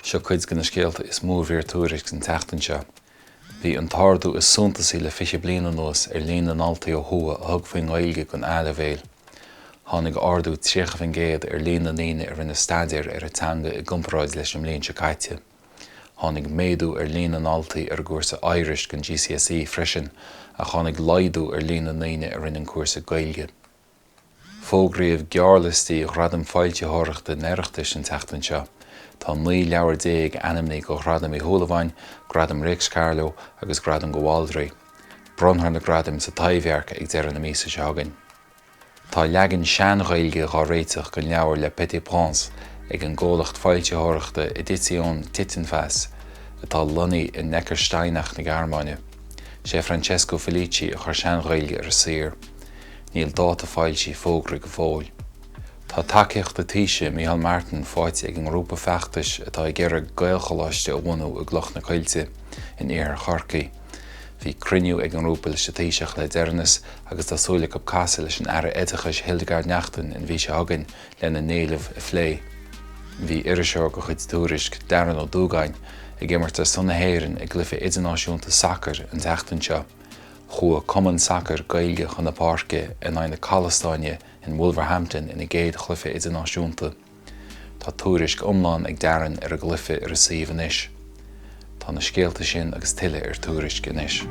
Seo cuid de na scéalta is mó a bhí ar Tuairisc an tseachtain seo. Bhí an t-ardú is suntasaí le 20 bliain anuas ar líon na ndaltaí ó thuaidh a thug faoin nGaeilge don A-leibhéal. Tháinig ardú 30% ar líon na ndaoine a rinne staidéar ar an teanga i gcomparáid leis an mbliain seo caite. Tháinig méadú ar líon na ndaltaí ar an gcúrsa Irish don GCSE freisin ach tháinig laghdú ar líon na ndaoine a rinne an cúrsa Gaeilge. Fógraíodh gearrliostaí Ghradaim Foilsitheoireachta an Oireachtais an tseachtain seo. Tá 19 leabhar ainmnithe do Ghradam Uí Shúilleabháin, Gradam Réics Carló agus Gradam de Bhaldraithe. Bronnfar na gradaim sa Taibhdhearc ag deireadh na míosa seo chugainn. Tá leagan Sean-Ghaeilge dhá réiteach den leabhar Le Petit Prince ag an gcomhlacht foilsitheoireachta Edition Tittenfass atá lonnaithe i Neckarsteinach na Gearmáine. Sé Francesco Felici a chuir Sean-Ghaeilge ar an saor. Níl dáta foilsithe fógraithe go fóill. Tá tacaíocht an Taoisigh, Micheál Martin, faighte ag an ngrúpa feachtais atá ag iarraidh Gaelcholáiste a bhunú i gCloch na Coillte in iarthar Chorcaí. Bhí cruinniú ag an ngrúpa leis an Taoiseach le deireanas agus tá súil acu casadh leis an Aire Oideachais Hildegarde Naughton an mhí seo chugainn lena n-éileamh a phlé. Bhí iriseoir de chuid Tuairisc, Darren Ó Dúgáin, ag imirt ar son na hÉireann i gcluiche idirnáisiúnta sacair an tseachtain seo. Chuaigh Cumann Sacair Gaeilge chun na páirce in aghaidh na Calastáine in Wolverhampton ina gcéad chluiche idirnáisiúnta. Tá tuairisc iomlán ag Darren ar an gcluiche ar a suíomh anois. Tá na scéalta sin agus tuilleadh ar Tuairisc anois.